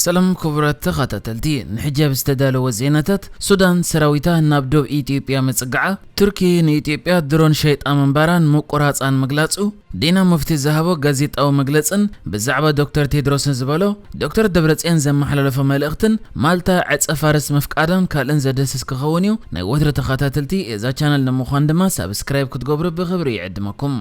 ሰላም ክቡራት ተኸታተልቲ፣ ንሕጂ ኣብ ዝተዳለወ ዜናታት፣ ሱዳን ሰራዊታ ናብ ዶብ ኢትዮጵያ ምጽግዓ፣ ቱርኪ ንኢትዮጵያ ድሮን ሸይጣ ምንባራን ምቁራጻን ምግላጹ፣ ዲና ሙፍቲ ዝሃቦ ጋዜጣዊ መግለጽን ብዛዕባ ዶክተር ቴድሮስን ዝበሎ፣ ዶክተር ደብረጽዮን ዘመሓላለፎ መልእኽትን፣ ማልታ ዕጸ ፋርስ ምፍቃዳን ካልእን ዘደስስ ክኸውን እዩ። ናይ ወትሪ ተኸታተልቲ እዛ ቻነል ንምዃን ድማ ሳብስክራይብ ክትገብሩ ብኽብሪ ይዕድመኩም።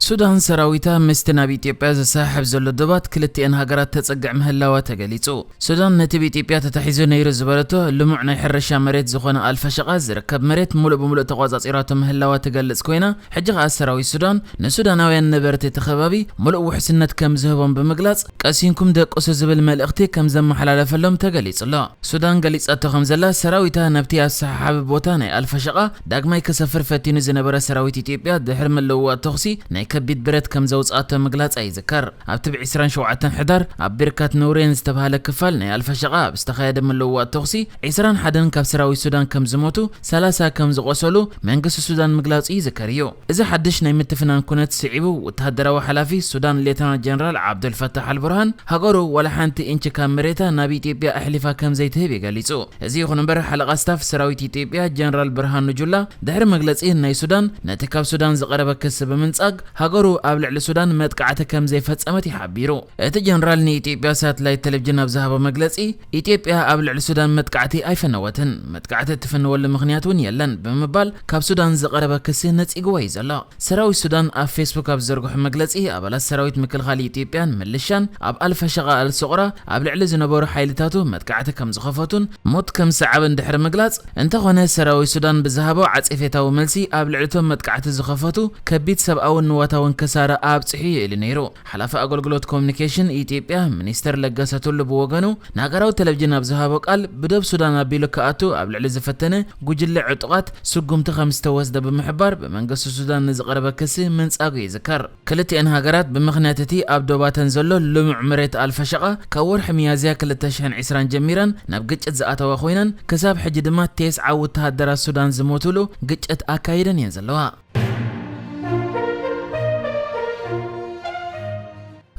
ሱዳን ሰራዊታ ምስቲ ናብ ኢትዮጵያ ዝሰሓብ ዘሎ ዶባት ክልቲኤን ሃገራት ተጸግዕ ምህላዋ ተገሊጹ። ሱዳን ነቲ ብኢትዮጵያ ተታሒዙ ነይሩ ዝበለቶ ልሙዕ ናይ ሕርሻ መሬት ዝኾነ ኣልፈሸቓ ዝርከብ መሬት ሙሉእ ብምሉእ ተቆጻጺራቶ ምህላዋ ትገልጽ ኮይና፣ ሕጂ ከኣ ሰራዊት ሱዳን ንሱዳናውያን ነበርቲ እቲ ከባቢ ሙሉእ ውሕስነት ከም ዝህቦም ብምግላጽ፣ ቀሲንኩም ደቅሱ ዝብል መልእኽቲ ከም ዘመሓላለፈሎም ተገሊጹ ኣሎ። ሱዳን ገሊጻቶ ከም ዘላ፣ ሰራዊታ ናብቲ ኣሰሓሓቢ ቦታ ናይ ኣልፈሸቓ ዳግማይ ክሰፍር ፈቲኑ ዝነበረ ሰራዊት ኢትዮጵያ ድሕሪ ምልውዋጥ ተኹሲ ናይ ከቢድ ብረት ከም ዘውጽኣቶ ምግላጻ ይዝከር። ኣብቲ ብ ዕስራን ሸውዓተን ሕዳር ኣብ ቢርካት ኑሬን ዝተባህለ ክፋል ናይ ኣልፈሸቓ ኣብ ዝተኻየደ ምልውዋጥ ተኹሲ ዕስራን ሓደን ካብ ሰራዊት ሱዳን ከም ዝሞቱ፣ ሰላሳ ከም ዝቖሰሉ መንግስቲ ሱዳን ምግላጹ ይዝከር እዩ። እዚ ሓድሽ ናይ ምትፍናን ኩነት ስዒቡ፣ ወተሃደራዊ ሓላፊ ሱዳን ሌተናል ጀነራል ዓብዱልፈታሕ ኣልቡርሃን፣ ሃገሩ ዋላ ሓንቲ ኢንች ካብ መሬታ ናብ ኢትዮጵያ ኣሕሊፋ ከም ዘይትህብ እዩ ገሊጹ። እዚ ይኹን እምበር፣ ሓለቓ ስታፍ ሰራዊት ኢትዮጵያ ጀነራል ብርሃኑ ጁላ፣ ድሕሪ መግለጺ ናይ ሱዳን፣ ነቲ ካብ ሱዳን ዝቐረበ ክሲ ብምንጻግ፣ ሃገሩ ኣብ ልዕሊ ሱዳን መጥቃዕቲ ከም ዘይፈጸመት እዩ ሓቢሩ። እቲ ጀነራል ንኢትዮጵያ ሳትላይት ቴሌቪዥን ኣብ ዝሃቦ መግለጺ፣ ኢትዮጵያ ኣብ ልዕሊ ሱዳን መጥቃዕቲ ኣይፈነወትን፣ መጥቃዕቲ እትፍንወሉ ምኽንያት እውን የለን ብምባል፣ ካብ ሱዳን ዝቐረበ ክሲ ነጺግዎ እዩ ዘሎ። ሰራዊት ሱዳን ኣብ ፌስቡክ ኣብ ዝዘርግሖ መግለጺ፣ ኣባላት ሰራዊት ምክልኻል ኢትዮጵያን ምልሻን ኣብ ኣልፈሸቓ ኣልሶቕራ ኣብ ልዕሊ ዝነበሩ ሓይልታቱ መጥቃዕቲ ከም ዝኸፈቱን ሞት ከም ዝሰዓበን ድሕሪ ምግላጽ፣ እንተኾነ ሰራዊት ሱዳን ብዝሃቦ ዓጼፌታዊ መልሲ ኣብ ልዕሊ እቶም መጥቃዕቲ ዝኸፈቱ ከቢድ ሰብኣውን ንዋታውን ክሳራ ኣብጺሑ እዩ ኢሉ ነይሩ። ሓላፊ ኣገልግሎት ኮሙኒኬሽን ኢትዮጵያ ሚኒስተር ለገሰ ቱሉ ብወገኑ ንሃገራዊ ቴሌቪዥን ኣብ ዝሃቦ ቃል፣ ብዶብ ሱዳን ኣቢሉ ክኣቱ ኣብ ልዕሊ ዝፈተነ ጉጅለ ዕጡቓት ስጉምቲ ከም ዝተወስደ ብምሕባር፣ ብመንግስቲ ሱዳን ንዝቐረበ ክሲ ምንጻጉ ይዝከር። ክልቲኤን ሃገራት ብምኽንያት እቲ ኣብ ዶባተን ዘሎ ልሙዕ መሬት ኣልፈሸቓ ካብ ወርሒ ሚያዝያ ክልተ ሽሕን ዕስራን ጀሚረን ናብ ግጭት ዝኣተዋ ኮይነን፣ ክሳብ ሕጂ ድማ ቴስዓ ወተሃደራት ሱዳን ዝሞቱሉ ግጭት ኣካይደን እየን ዘለዋ።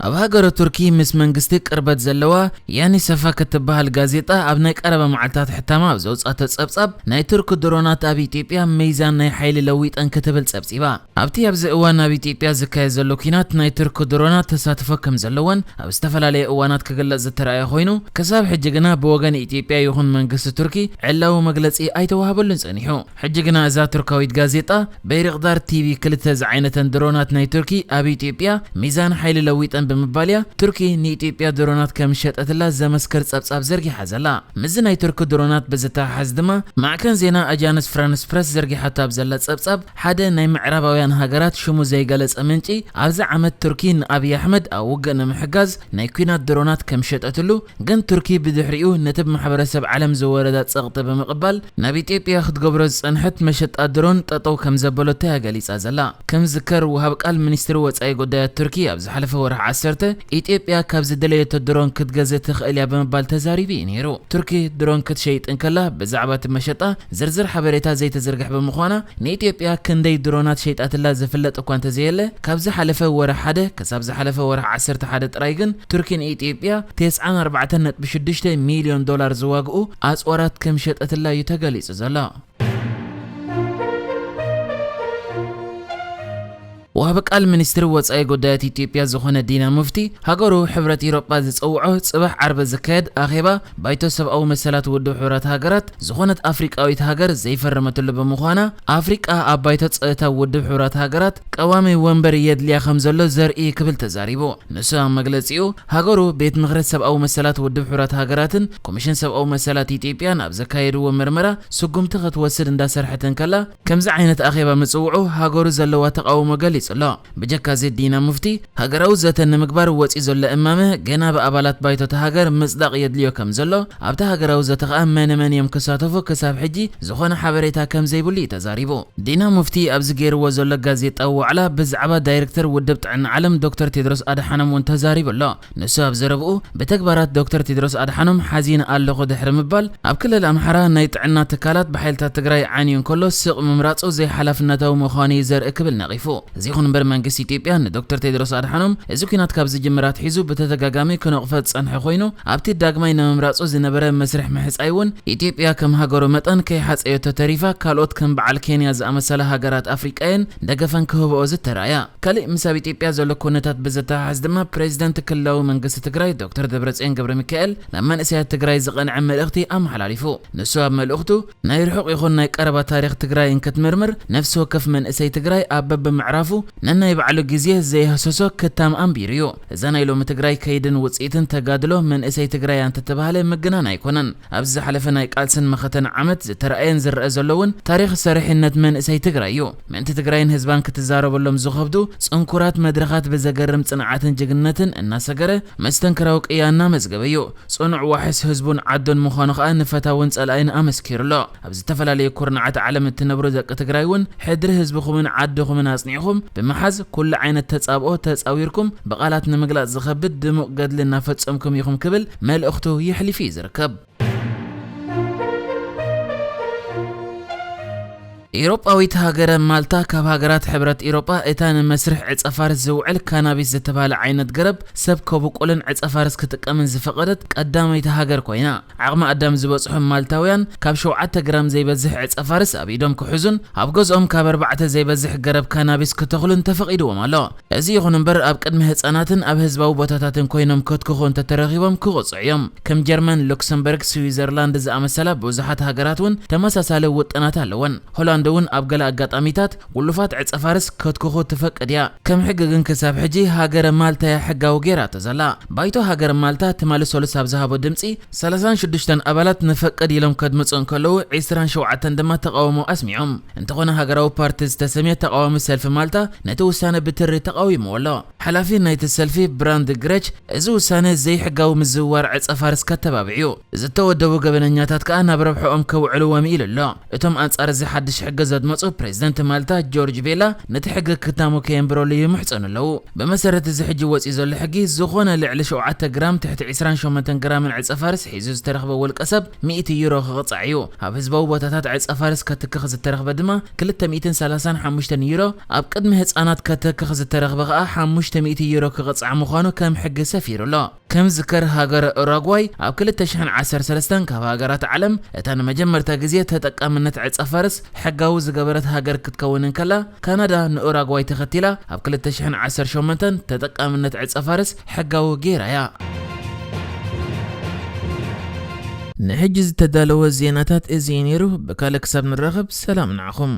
ኣብ ሃገረ ቱርኪ ምስ መንግስቲ ቅርበት ዘለዋ ያኒ ሰፋክ እትበሃል ጋዜጣ ኣብ ናይ ቀረባ መዓልታት ሕታማ ኣብ ዘውጻቶ ጸብጻብ፣ ናይ ቱርኪ ድሮናት ኣብ ኢትዮጵያ ሚዛን ናይ ሓይሊ ለዊጠን ክትብል ጸብጺባ። ኣብቲ ኣብዚ እዋን ኣብ ኢትዮጵያ ዝካየድ ዘሎ ኲናት ናይ ቱርኪ ድሮናት ተሳትፎ ከም ዘለወን ኣብ ዝተፈላለየ እዋናት ክግለጽ ዝተረኣየ ኮይኑ፣ ክሳብ ሕጂ ግና ብወገን ኢትዮጵያ ይኹን መንግስቲ ቱርኪ ዕላዊ መግለጺ ኣይተዋህበሉን ጸኒሑ። ሕጂ ግና እዛ ቱርካዊት ጋዜጣ በይሪቕዳር ቲቪ ክልተ ዝዓይነተን ድሮናት ናይ ቱርኪ ኣብ ኢትዮጵያ ሚዛን ሓይሊ ለዊጠን ብምባል እያ ቱርኪ ንኢትዮጵያ ድሮናት ከም ዝሸጠትላ ዘመስክር ጸብጻብ ዘርጊሓ ዘላ። ምስዚ ናይ ቱርኪ ድሮናት ብዝተሓሓዝ ድማ ማዕከን ዜና ኣጃንስ ፍራንስ ፕረስ ዘርጊሓቶ ኣብ ዘላ ጸብጻብ፣ ሓደ ናይ ምዕራባውያን ሃገራት ሽሙ ዘይገለጸ ምንጪ ኣብዚ ዓመት ቱርኪ ንኣብይ ኣሕመድ ኣብ ውግእ ንምሕጋዝ ናይ ኲናት ድሮናት ከም ሸጠትሉ፣ ግን ቱርኪ ብድሕሪኡ ነቲ ብማሕበረሰብ ዓለም ዝወረዳ ጸቕጢ ብምቕባል ናብ ኢትዮጵያ ክትገብሮ ዝጸንሐት መሸጣ ድሮን ጠጠው ከም ዘበለቶ እያ ገሊጻ ዘላ። ከም ዝዝከር፣ ወሃብ ቃል ሚኒስትሪ ወጻኢ ጉዳያት ቱርኪ ኣብ ዝሓለፈ ወርሒ ዓሰርተ፣ ኢትዮጵያ ካብ ዝደለየቶ ድሮን ክትገዝእ ትኽእል እያ ብምባል ተዛሪቡ እዩ ነይሩ። ቱርኪ ድሮን ክትሸይጥ እንከላ ብዛዕባ እቲ መሸጣ ዝርዝር ሓበሬታ ዘይተዝርግሕ ብምዃና፣ ንኢትዮጵያ ክንደይ ድሮናት ሸይጣትላ ዝፍለጥ እኳ እንተዘየለ፣ ካብ ዝሓለፈ ወርሒ ሓደ ክሳብ ዝሓለፈ ወርሒ ዓሰርተ ሓደ ጥራይ ግን ቱርኪ ንኢትዮጵያ ተስዓን ኣርባዕተን ነጥቢ ሽዱሽተ ሚልዮን ዶላር ዝዋግኡ ኣጽዋራት ከም ሸጠትላ እዩ ተገሊጹ ዘሎ። ወሃቢ ቃል ሚኒስትሪ ወጻኢ ጉዳያት ኢትዮጵያ ዝኾነ ዲና ሙፍቲ፣ ሃገሩ ሕብረት ኢሮጳ ዝጸውዖ ጽባሕ ዓርቢ ዝካየድ ኣኼባ ባይቶ ሰብኣዊ መሰላት ውድብ ሕቡራት ሃገራት ዝኾነት ኣፍሪቃዊት ሃገር ዘይፈረመትሉ ብምዃና፣ ኣፍሪቃ ኣብ ባይቶ ጸጥታ ውድብ ሕቡራት ሃገራት ቀዋሚ ወንበር የድልያ ከም ዘሎ ዘርኢ ክብል ተዛሪቡ። ንሱ ኣብ መግለጺኡ፣ ሃገሩ ቤት ምኽሪ ሰብኣዊ መሰላት ውድብ ሕቡራት ሃገራትን ኮሚሽን ሰብኣዊ መሰላት ኢትዮጵያን ኣብ ዘካየድዎ መርመራ ስጉምቲ ክትወስድ እንዳሰርሐት እንከላ፣ ከምዚ ዓይነት ኣኼባ ምጽውዑ ሃገሩ ዘለዋ ተቓውሞ ገሊጹ ኣሎ። ብጀካ እዚ ዲና ሙፍቲ፣ ሃገራዊ ዘተ ንምግባር ወጺኡ ዘሎ እማመ ገና ብኣባላት ባይቶ እታ ሃገር ምጽዳቕ የድልዮ ከም ዘሎ፣ ኣብቲ ሃገራዊ ዘተ ከኣ መነ መን እዮም ክሳተፉ ክሳብ ሕጂ ዝኾነ ሓበሬታ ከም ዘይብሉ እዩ ተዛሪቡ። ዲና ሙፍቲ ኣብዚ ገይርዎ ዘሎ ጋዜጣዊ ዋዕላ ብዛዕባ ዳይሬክተር ውድብ ጥዕና ዓለም ዶክተር ቴድሮስ ኣድሓኖም እውን ተዛሪቡ ኣሎ። ንሱ ኣብ ዘረብኡ፣ ብተግባራት ዶክተር ቴድሮስ ኣድሓኖም ሓዚነ ኣለኹ ድሕሪ ምባል፣ ኣብ ክልል ኣምሓራ ናይ ጥዕና ትካላት ብሓይልታት ትግራይ ዓንዩ እንከሎ ስቕ ምምራጹ ዘይሓላፍነታዊ ምዃኑ እዩ ዘርኢ ክብል ነቒፉ። እዚ ይኹን እምበር መንግስቲ ኢትዮጵያ ንዶክተር ቴድሮስ ኣድሓኖም እዚ ኲናት ካብ ዝጅምር ኣትሒዙ ብተደጋጋሚ ክነቕፎ ዝጸንሐ ኮይኑ፣ ኣብቲ ዳግማይ ንምምራጹ ዝነበረ መስርሕ ምሕጻይ እውን ኢትዮጵያ ከም ሃገሩ መጠን ከይሓጸየቶ ተሪፋ፣ ካልኦት ከም በዓል ኬንያ ዝኣመሰላ ሃገራት ኣፍሪቃ እየን ደገፈን ክህብኦ ዝተራእያ። ካልእ ምስ ኣብ ኢትዮጵያ ዘሎ ኩነታት ብዘተሓሓዝ ድማ ፕሬዚደንት ክልላዊ መንግስቲ ትግራይ ዶክተር ደብረጽዮን ገብረ ሚካኤል ናብ መንእሰያት ትግራይ ዝቐንዐ መልእኽቲ ኣመሓላሊፉ። ንሱ ኣብ መልእኽቱ ናይ ርሑቕ ይኹን ናይ ቀረባ ታሪኽ ትግራይ እንክትምርምር፣ ነፍሲ ወከፍ መንእሰይ ትግራይ ኣብ በብምዕራፉ ነናይ ባዕሉ ግዜ ዘይህሰሶ ክታም ኣንቢሩ እዩ። እዛ ናይ ሎሚ ትግራይ ከይድን ውፅኢትን ተጋድሎ መንእሰይ ትግራይ እንተተባህለ ምግናን ኣይኮነን። ኣብዚ ዝሓለፈ ናይ ቃልስን መኸተን ዓመት ዝተረኣየን ዝረአ ዘሎ እውን ታሪኽ ሰሪሕነት መንእሰይ ትግራይ እዩ። ምእንቲ ትግራይን ህዝባን ክትዛረበሎም ዝኸብዱ ፅንኩራት መድረኻት ብዘገርም ፅንዓትን ጅግንነትን እናሰገረ መስተንክራዊ ቅያ እናመዝገበ እዩ። ጽኑዕ ዋሕስ ህዝቡን ዓዱን ምዃኑ ከኣ ንፈታውን ጸላኢን ኣመስኪሩ ኣሎ። ኣብ ዝተፈላለዩ ኩርናዓት ዓለም እትነብሩ ደቂ ትግራይ እውን ሕድሪ ህዝብኹምን ዓድኹምን ኣጽኒዕኹም ብምሓዝ ኩሉ ዓይነት ተጻብኦ ተጻዊርኩም ብቓላት ንምግላጽ ዝኸብድ ድሙቕ ገድሊ እናፈጸምኩም ኢኹም ክብል መልእኽቱ የሕሊፉ እዩ ዝርከብ። ኤውሮጳዊት ሃገረ ማልታ ካብ ሃገራት ሕብረት ኤውሮጳ እታ ንመስርሕ ዕጸ ፋርስ ዝውዕል ካናቢስ ዝተባህለ ዓይነት ገረብ ሰብ ከብቁልን ዕጸ ፋርስ ክጥቀምን ዝፈቐደት ቀዳመይቲ ሃገር ኮይና፣ ዓቕሚ ኣዳም ዝበጽሑ ማልታውያን ካብ ሸውዓተ ግራም ዘይበዝሕ ዕጸ ፋርስ ኣብ ኢዶም ክሕዙን ኣብ ገዝኦም ካብ ኣርባዕተ ዘይበዝሕ ገረብ ካናቢስ ክተኽሉን ተፈቒድዎም ኣሎ። እዚ ይኹን እምበር ኣብ ቅድሚ ህጻናትን ኣብ ህዝባዊ ቦታታትን ኮይኖም ከትክኹ እንተተረኺቦም ክቕጽዑ እዮም። ከም ጀርመን፣ ሉክሰምበርግ፣ ስዊዘርላንድ ዝኣመሰላ ብዙሓት ሃገራት እውን ተመሳሳሊ ውጥናት ኣለወን። ሆላንድ እውን ኣብ ገለ ኣጋጣሚታት ውሉፋት ዕጸ ፋርስ ከትክኹ ትፈቅድ እያ። ከም ሕጊ ግን ክሳብ ሕጂ ሃገረ ማልታ እያ ሕጋዊ ገይራቶ ዘላ። ባይቶ ሃገረ ማልታ ትማሊ ሰሉስ ኣብ ዝሃቦ ድምጺ ሰላሳን ሽዱሽተን ኣባላት ንፈቅድ ኢሎም ከድምጹ እንከለዉ ዒስራን ሸውዓተን ድማ ተቓውሞ ኣስሚዖም። እንተኾነ ሃገራዊ ፓርቲ ዝተሰምየ ተቓዋሚ ሰልፊ ማልታ ነቲ ውሳነ ብትሪ ተቓዊምዎ ኣሎ። ሓላፊ ናይቲ ሰልፊ ብራንድ ግረች እዚ ውሳነ ዘይሕጋዊ ምዝውዋር ዕጸ ፋርስ ከተባብዕ እዩ። ዝተወደቡ ገበነኛታት ከኣ ናብ ረብሕኦም ከውዕልዎም ኢሉ ኣሎ። እቶም ኣንጻር እዚ ሓድሽ ሕጊ ዘድመጹ ፕሬዚደንት ማልታ ጆርጅ ቬላ ነቲ ሕጊ ክታሙ ከየንብረሉ ይምሕጸኑ ኣለዉ። ብመሰረት እዚ ሕጂ ወጺኡ ዘሎ ሕጊ ዝኾነ ልዕሊ ሸውዓተ ግራም ትሕቲ ዒስራን ሸሞንተን ግራምን ዕጸ ፋርስ ሒዙ ዝተረኽበ ውልቀ ሰብ ሚእቲ ዩሮ ክቕጻዕ እዩ። ኣብ ህዝባዊ ቦታታት ዕጸ ፋርስ ከትክኽ ዝተረኽበ ድማ ክልተ ሚእትን ሰላሳን ሓሙሽተን ዩሮ፣ ኣብ ቅድሚ ህጻናት ከትክኽ ዝተረኽበ ከኣ ሓሙሽተ ሚእቲ ዩሮ ክቕጻዕ ምዃኑ ከም ሕጊ ሰፊሩ ኣሎ። ከም ዝከር ሃገረ ኡራጓይ ኣብ ክልተ ሽሕን ዓሰርተ ሰለስተን ካብ ሃገራት ዓለም እታ ንመጀመርታ ግዜ ተጠቃምነት ዕጸ ፋርስ ሕጋዊ ዝገበረት ሃገር ክትከውን እንከላ፣ ካናዳ ንኡራጓይ ተኸቲላ ኣብ ክልተ ሽሕን ዓሰርተ ሸሞንተን ተጠቃምነት ዕጸ ፋርስ ሕጋዊ ገይራ እያ። ንሕጂ ዝተዳለወ ዜናታት እዚ እዩ ነይሩ። ብካልእ ክሳብ ንራኸብ ሰላም ንዓኹም።